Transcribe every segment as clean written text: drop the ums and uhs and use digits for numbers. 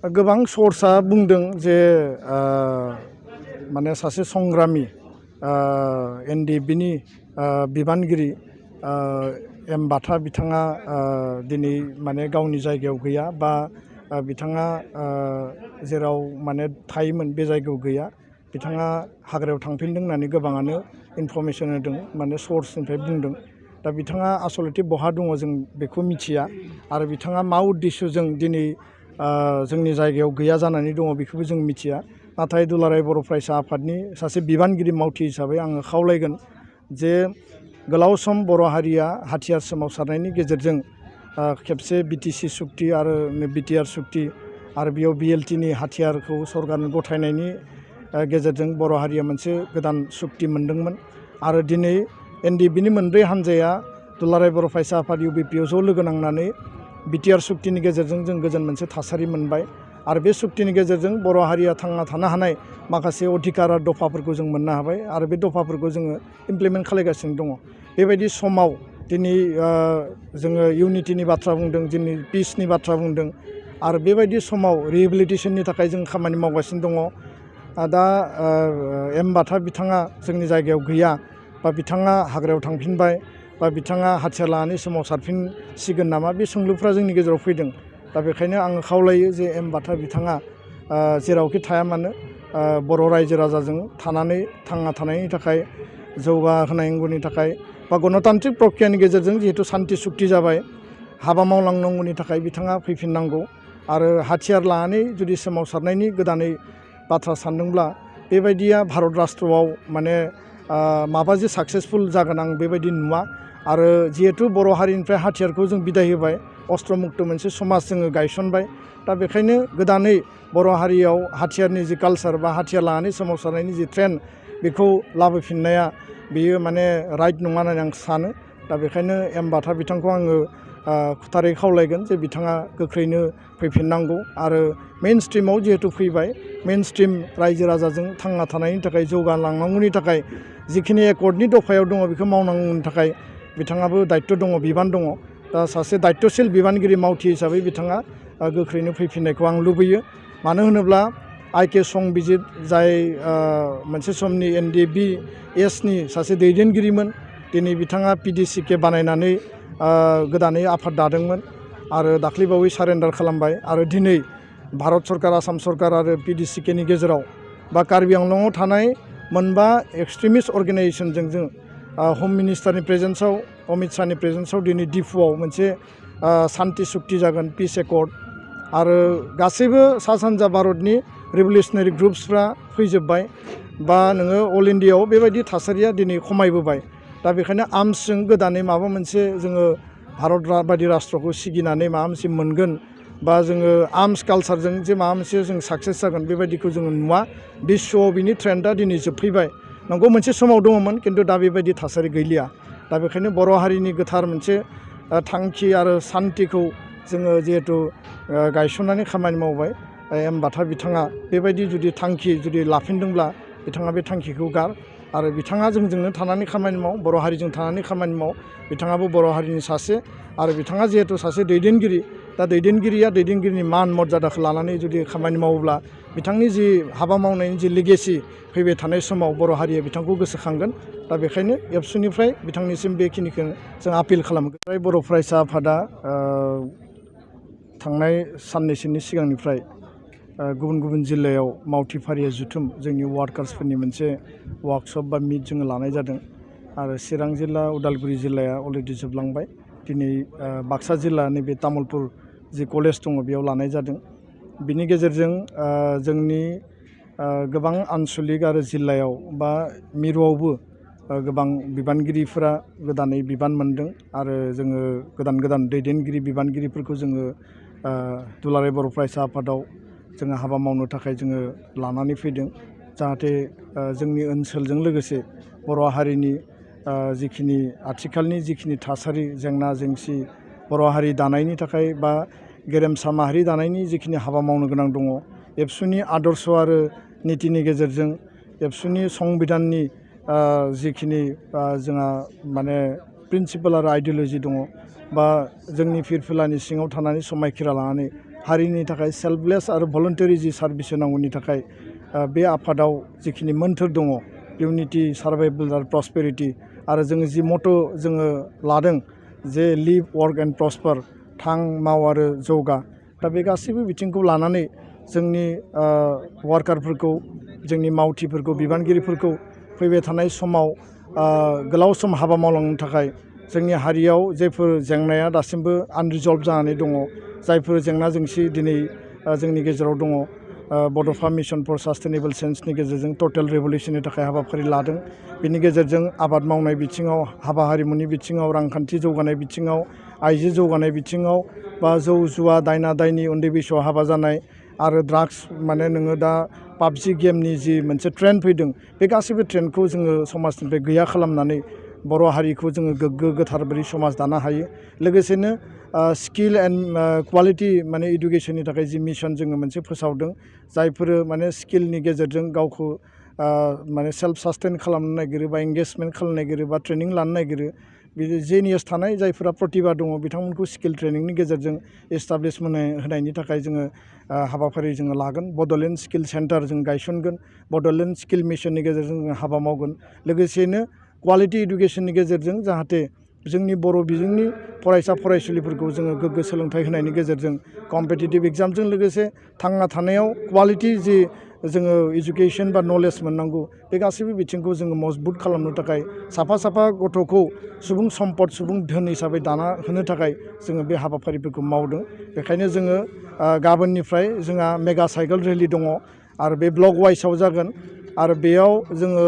गोबां सर्सआ बुंदों जे माने सासे संग्रामि एनडिएफबिनि बिबानगिरि एम बाथा बिथाङा दिनै माने गावनि जायगायाव गैया बा बिथाङा जेराव माने थायोमोन बे जायगायाव गैया बिथाङा हाग्रायाव थांफिनदों होननानै गोबाङानो इनफरमेसन होदों माने सर्सनिफ्राय बुंदों दा बिथाङा आसलथे बहा दङ जों बेखौ मिथिया आरो बिथाङा मा उद्देশ্যजों दिनै जोंनि जायगायाव गैया जानानै दङ बेखौबो जों मिथिया नाथाय दुलाराय बर' फरायसा आफादनि सासे बिबानगिरि मावथि हिसाबै आङो खावलायगोन जे गोलाव सम बर' हारिया हाथियार सोमावसारनायनि गेजेरजों खेबसे बिटिसि सुक्ति आरो बिटिआर सुक्ति आरो बेयाव बिएलटिनि हाथियारखौ सरकारनो गथायनायनि गेजेरजों बर' हारिया मोनसे गोदान सुक्ति मोन्दोंमोन आरो दिनै एनडिएफबिनि मोनब्रै हान्जाया दुलाराय बर' फरायसा आफाद इउबिपिआव ज' लोगो नांनानै बिटिआर सुक्तिनि गेजेरजों जों गोजोन मोनसे थासारि मोनबाय आरो बे सुक्तिनि गेजेरजों बर' हारिया थांना थानो हानाय माखासे अधिकार आरो दफाफोरखौ जों मोननो हाबाय आरो बे दफाफोरखौ जोङो इमप्लिमेन्ट खालामगासिनो दङ बेबायदि समाव दिनै जोङो इउनिटिनि बाथ्रा बुंदों दिनै पिसनि बाथ्रा बुंदों आरो बेबायदि समाव रिहेबिलिटेसननि थाखाय जों खामानि मावगासिनो दङ दा एम बाथा बिथाङा जोंनि जायगायाव गैया बा बिथाङा हाग्रायाव थांफिनबाय बा बिथाङा हाथियार लानानै सोमावसारफिनसिगोन नामा बे सोंलुफ्रा जोंनि गेजेराव फैदों दा बेखायनो आङो खावलायो जे एम बाथा बिथाङा जेरावखि थाया मानो बर' रायजो राजाजों थानानै थांना थानायनि थाखाय जौगाहोनांगौनि थाखाय बा गणतान्त्रिक प्रक्रियानि गेजेरजों जिहेतु सान्ति सुक्ति जाबाय हाबा मावलांनांगौनि थाखाय बिथाङा फैफिननांगौ आरो हाथियार लानानै जुदि सोमावसारनायनि गोदानै बाथ्रा सानदोंब्ला बेबायदिया भारत राष्ट्रआव माने माबा जे साक्सेसफुल जागोन आं बेबायदि नुवा आरो जिहेतु बर' हारिनिफ्राय हाथियारखौ जों बिदाय होबाय अस्त्र मुक्त मोनसे समाज जोङो गायसनबाय दा बेखायनो गोदानै बर' हारियाव हाथियारनि जि कालसार बा हाथियार लानानै सोमावसारनायनि जि ट्रेन्ड बेखौ लाबोफिननाया बेयो माने राइट नङा होननानै आं सानो दा बेखायनो एम बाथा बिथांखौ आङो खुथारै खावलायगोन जे बिथाङा गोख्रैनो फैफिननांगौ आरो मेइन स्ट्रिमाव जिहेतु फैबाय मेइन स्ट्रिम रायजो राजाजों थांना थानायनि थाखाय जौगालांनांगौनि थाखाय जिखिनि एकर्डनि दफायाव दङ बेखौ मावनांगौनि थाखाय बिथाङाबो दायित्व दङ बिबान दङ दा सासे दायित्वशील बिबानगिरि मावथि हिसाबै बिथाङा गोख्रैनो फैफिननायखौ आं लुबैयो मानो होनोब्ला आइके संबिजित जाय मोनसे समनि एनडिएफबि एसनि सासे दैदेनगिरिमोन दिनै बिथाङा पिडिसिके बानायनानै गोदानै आफाद दादोंमोन आरो दाख्लैबावै सारेन्डार खालामबाय आरो दिनै भारत सरकार आसाम सरकार आरो पिडिसिकेनि गेजेराव बा कार्बि आंलंआव थानाय मोनबा एक्सट्रिमिस्ट अर्गेनाइजेसनजों जों हम मिनिस्टारनि प्रेजेन्सआव अमित शाहनि प्रेजेन्सआव दिनै डिफुआव मोनसे सान्ति सुक्ति जागोन पिस एकर्ड आरो गासैबो सा सानजा भारतनि रिभलिउसनारि ग्रुप्सफ्रा फैजोब्बाय बा नोङो अल इन्डियायाव बेबायदि थासारिया दिनै खमायबोबाय दा बेखायनो आर्म्सजों गोदानै माबा मोनसे जोङो भारत बायदि राष्ट्रखौ सिगिनानै माबा मोनसे मोनगोन बा जोङो आर्म्स कालसारजों जे माबा मोनसे जों साक्सेस जागोन बेबायदिखौ जोङो नुवा बिश्वआव बिनि ट्रेन्डआ दिनै जोबफैबाय नंगौ मोनसे समाव दङमोन खिन्थु दा बेबायदि थासारि गैलिया दा बेखायनो बर' हारिनि गोथार मोनसे थांखि आरो सान्तिखौ जोङो जिहेतु गायसननानै खामानि मावबाय एम बाथा बिथाङा बेबायदि जुदि थांखि जुदि लाफिनदोंब्ला बिथाङा बे थांखिखौ गार आरो बिथाङा जोंजोंनो थानानै खामानि माव बर' हारिजों थानानै खामानि माव बिथाङाबो बर' हारिनि सासे आरो बिथाङा जिहेतु सासे दैदेनगिरि दा दैदेनगिरिनि मान मर्यादाखौ लानानै जुदि खामानि मावोब्ला बिथांनि जि हाबा मावनायनि जि लिगेसि फैबाय थानाय समाव बर' हारिया बिथांखौ गोसोखांगोन दा बेखायनो एबसुनिफ्राय बिथांनिसिम बेखिनिखौ जों आपिल खालामगोन बर' फरायसा आफादा थांनाय साननैसोनि सिगांनिफ्राय गुबुन गुबुन जिल्लायाव मावथि फारिया जुथुम जोंनि वार्कार्सफोरनि मोनसे वार्कशप बा मिट जोङो लानाय जादों आरो चिरां जिल्ला उदालगुरि जिल्लाया अलरेडि जोबलांबाय दिनै बाक्सा जिल्ला नैबे तामुलपुर जि कलेज दङ बेयाव लानाय जादों बिनि गेजेरजों जोंनि गोबां आनसलिक आरो जिल्लायाव बा मिरुआवबो गोबां बिबानगिरिफोरा गोदानै बिबान मोनदों आरो जोङो गोदान दैदेनगिरि बिबानगिरिफोरखौ जोङो दुलाराय बर' फरायसा आफादाव जोङो हाबा मावनो थाखाय जोङो लानानै फैदों जाहाथे जोंनि ओनसोलजों लोगोसे बर' हारिनि जिखिनि आथिखालनि जिखिनि थासारि जेंना जेंसि बर' हारि दानायनि थाखाय बा गेरेमसा माहारि दानायनि जिखिनि हाबा मावनो गोनां दङ एबसुनि आदर्श आरो नितिनि गेजेरजों एबसुनि संबिधाननि जिखिनि जोंहा माने प्रिन्सिपाल आरो आइडिय'लजि दङ बा जोंनि फिरफिलानि सिङाव थानानै समायखिरा लानानै हारिनि थाखाय सेल्फलेस आरो भलन्टारि जि सार्भिस होनांगौनि थाखाय बे आफादाव जिखिनि मोन्थोर दङ इउनिटि सार्भाइभेल आरो प्रस्पेरिटि आरो जोङो जि मट' जोङो लादों जे लिभ वर्क एन्ड प्रस्पार थां माव आरो जौगा दा बे गासैबो बिथिंखौ लानानै जोंनि वार्कारफोरखौ जोंनि मावथिफोरखौ बिबानगिरिफोरखौ फैबाय थानाय समाव गोलाव सम हाबा मावलांनो थाखाय जोंनि हारियाव जायफोर जेंनाया दासिमबो आनरिजल्भ जानानै दङ जायफोर जेंना जेंसि दिनै जोंनि गेजेराव दङ बड'फा मिशन फर सास्टेनेबल चेन्जनि गेजेरजों टटेल रेभलिउसननि थाखाय हाबाफारि लादों बिनि गेजेरजों आबाद मावनाय बिथिङाव हाबा हारिमुनि बिथिङाव रांखान्थि जौगानाय बिथिङाव आइजो जौगानाय बिथिङाव बा जौ जुवा दायना दायनि उन्दै बैसोआव हाबा जानाय आरो ड्राग्स माने नोङो दा पाबजि गेमनि जि मोनसे ट्रेन्ड फैदों बे गासैबो ट्रेन्डखौ जोङो समाजनिफ्राय गैया खालामनानै बर' हारिखौ जोङो गोग्गो गोथार बायदि समाज दानो हायो लोगोसेनो स्किल एन्ड क्वालिटि माने इडुकेसननि थाखाय जि मिशन जोङो मोनसे फोसावदों जायफोरो माने स्किलनि गेजेरजों गावखौ माने सेल्फ सास्टेन खालामनो नागिरो बा एंगेजमेन्ट खालामनो नागिरो बा ट्रेनिं लानो नागिरो बिदि जेनियास थानाय जायफोरा प्रतिभा दङ बिथांमोनखौ स्किल ट्रेनिंनि गेजेरजों एस्टाब्लिशमेन्ट होनायनि थाखाय जोङो हाबाफारि जोङो लागोन बड'लेण्ड स्किल सेन्टार जों गायसनगोन बड'लेण्ड स्किल मिशननि गेजेरजों जों हाबा मावगोन लोगोसेनो क्वालिटि इडुकेसननि गेजेरजों जाहाथे जोंनि बर' बिजोंनि फरायसा फरायसुलिफोरखौ जोङो गोग्गो सोलोंथाइ होनायनि गेजेरजों कम्पिटिटिभ एग्जामजों लोगोसे थांना थानायाव क्वालिटि जि जोङो इडुकेसन बा नलेज मोननांगौ बे गासैबो बिथिंखौ जोङो मजबुत खालामनो थाखाय साफा साफा गथ'खौ सुबुं सम्पद सुबुं धोन हिसाबै दाना होनो थाखाय जोङो बे हाबाफारिफोरखौ मावदों बेखायनो जोङो गाबोननिफ्राय जोंहा मेगा साइकेल रेलि दङ आरो बे ब्लक वाइसआव जागोन आरो बेयाव जोङो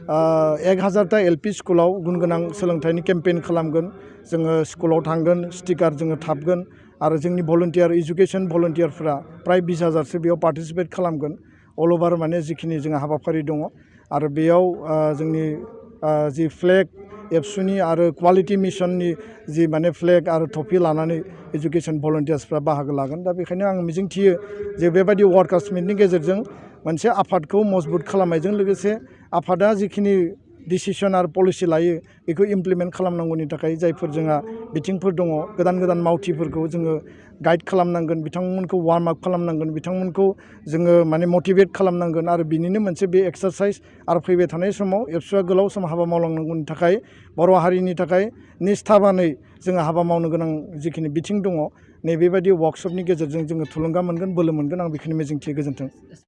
1000टा एलपि स्कुलाव गुन गोनां सोलोंथाइनि केम्पेइन खालामगोन जोङो स्कुलाव थांगोन स्टिकार जोङो थाबगोन आरो जोंनि भलन्टियार इडुकेसन भलन्टियारफोरा प्राय 20,000सो बेयाव पार्टिसिपेट खालामगोन अल अभार माने जिखिनि जोंहा हाबाफारि दङ आरो बेयाव जोंनि जि फ्लेग एबसुनि आरो क्वालिटि मिशननि जि माने फ्लेग आरो टफि लानानै इडुकेसन भलन्टियार्सफ्रा बाहागो लागोन दा बेखायनो आं मिजिंथियो जे बेबायदि वार्कार्स मिटनि गेजेरजों मोनसे आफादखौ मजबुत खालामनायजों लोगोसे आफादा जिखिनि डिसिसन आरो पलिसि लायो बेखौ इमप्लिमेन्ट खालामनांगौनि थाखाय जायफोर जोंहा बिथिंफोर दङ गोदान गोदान मावथिफोरखौ जोङो गाइड खालामनांगोन बिथांमोनखौ वार्म आप खालामनांगोन बिथांमोनखौ जोङो माने मटिभेट खालामनांगोन आरो बिनिनो मोनसे बे एक्सारसाइज आरो फैबाय थानाय समाव एबसुआ गोलाव सम हाबा मावलांनांगौनि थाखाय बर' हारिनि थाखाय निस्थाबानै जोङो हाबा मावनो गोनां जिखिनि बिथिं दङ नैबेबायदि वार्कशपनि गेजेरजों जोङो थुलुंगा मोनगोन बोलो मोनगोन आं बेखौनो मिजिंथियो गोजोन्थों।